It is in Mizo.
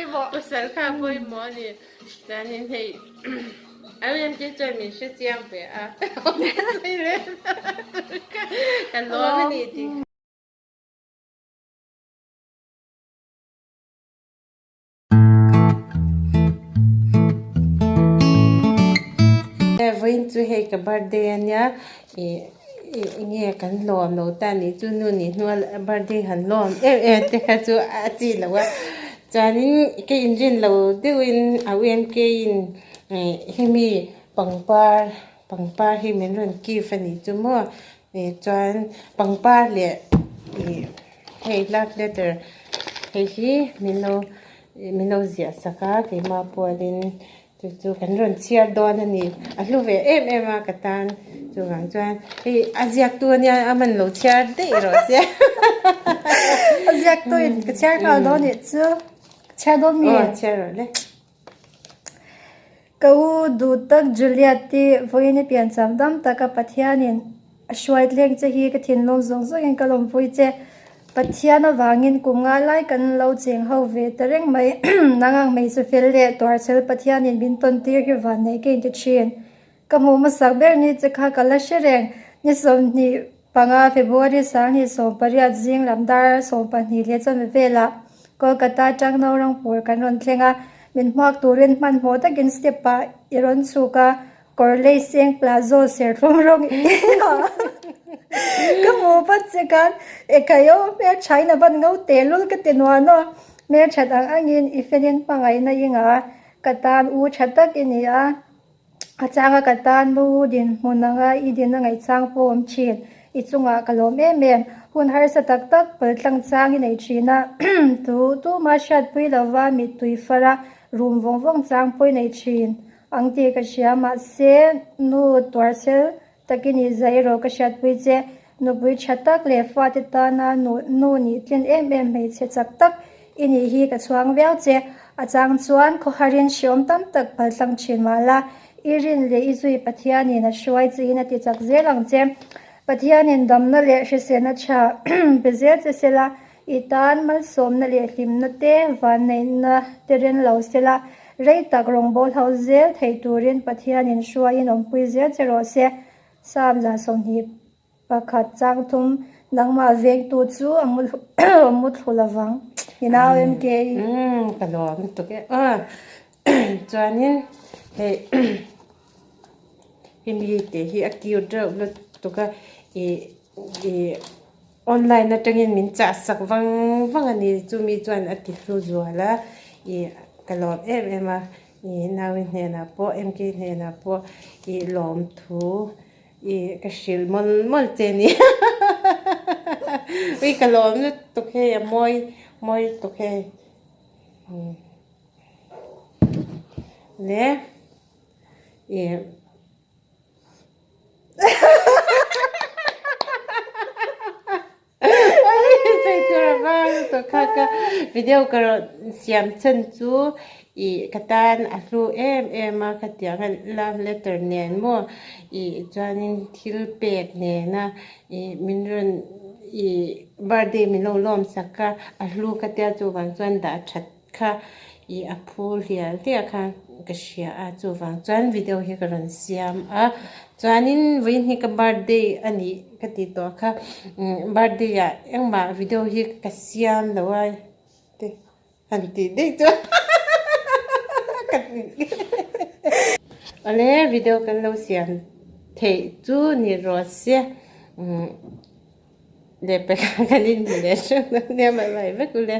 pawimawh. Pasal kha a pawimawh a ni. Chuanin hei RMK chuan min hre chiang ve a. Ka lawm a ni tih kha. Vawiin chu hei ka birthday a nia ih ih enge kan lawm lo ta nih chu nu nih hnua birthday han lawm em em te kha chu a chi lo a chuanin ka inrin lo deuhin a u M K in ih hemi pangpar pangpar hi min rawn gift a nih chu maw ih chuan pangpar leh ih hei love letter hei hi min lo min lo ziah sak a keimah pualin chu chu kan rawn chhiar dawn a ni a hlu ve em em a ka tan chuvang chuan hei a ziak tu ania a man lo chhiar daih rawh se a ziak tu in ka chhiar nghal dawn nih chu ka chhiar dawn mi aw chhiar rawh le. Ka u duh tak Juliet i vawiin i piancham dam taka Pathianin a hruai tleng che hi ka thinlung zawng zawngin ka lawmpui che. Pathian avangin kum nga lai kan lo cheng ho ve ta reng mai. Nang ang hmeichhe fel leh tuarchhel Pathianin min tawn tir hi van nei ka inti thin. Ka hmuh hmasak ber ni che kha ka la hre reng. Ni 25 February 2018 zing lam dar 12 leh chawhmeh velah Kolkata atang Naurangpur kan rawn thleng a, min hmuak turin hmanhmawh takin step ah i rawn chhuk a, kawr lei seng plazo serthlum rawng i ha a. Ka hmuh vat che khan Ekhaio hmelthain a van ngo tehlul ka ti nuan aw, hmelthat ang angin i felin hmangaihna i ngah a, ka tan u tha tak i ni a. A changa ka tan nu dinhmun anga i din a ngaihchang pawh awm thin. I chungah ka lawm em em. Hun harsa tak tak paltlang chang i nei thin a, tu tuma hriatpui lova mittui fara rum vawng vawng chang pawh i nei thin ang tih ka hria. Mahse, nu tuarchhel takin i zai rawh ka hriatpui che. Nupui tha tak leh fate tana nu nu nih tlin em em hmeichhe chak tak i nih hi ka chhuang viau che. A chang chuan khawharin hreawm tam tak paltlang thin mah la, i rin leh i zui Pathianin a hruai chiin a ti chak zel ang che. Pathianin damna leh hriselna tha pe zel che sela, i tan malsawmna leh hlimna te vanneihna te ren lo sela, rei tak rawngbâwl ho zel thei turin Pathianin hruaiin awmpui zel che rawh se. Psalm 21 chang thum, Nangmah vengtu chu a mu thlu lovang. I nau MK. Umm ka lawm lutuk e aw. Chuanin hei hemi tih hi a cute reuh lutuk a ih ih online atangin min chah sak vang vang a ni chumi chuan a ti hlu zual a ih ka lawm em em a. Ih Naui hnenah pawh MK hnenah pawh ih lawmthu ih ka hrilh mawlh mawlh che a ni ui ka lawm lutuk hei a mawi mawi lutuk hei le ih. Video ka rawn siam chhan chu ih ka tan a hlu em em a khatiang a love letter nen maw ih chuanin thil pek nena ih min rawn ih birthday min lo lawm sak a a hlu ka tia chuvang chuan dah that kha ih a phur hlial hliah kha ka hria a chuvang chuan video hi ka rawn siam a chuanin vawiin hi ka birthday a nih ka tih tawh kha umm birthday ah engmah video hi ka siam lo a te han tih daih chuan awle video kan lo siam theih chu ni rawh se umm lehpek ah kan inhmu leh hreuh dawn nia mai mai vek ule.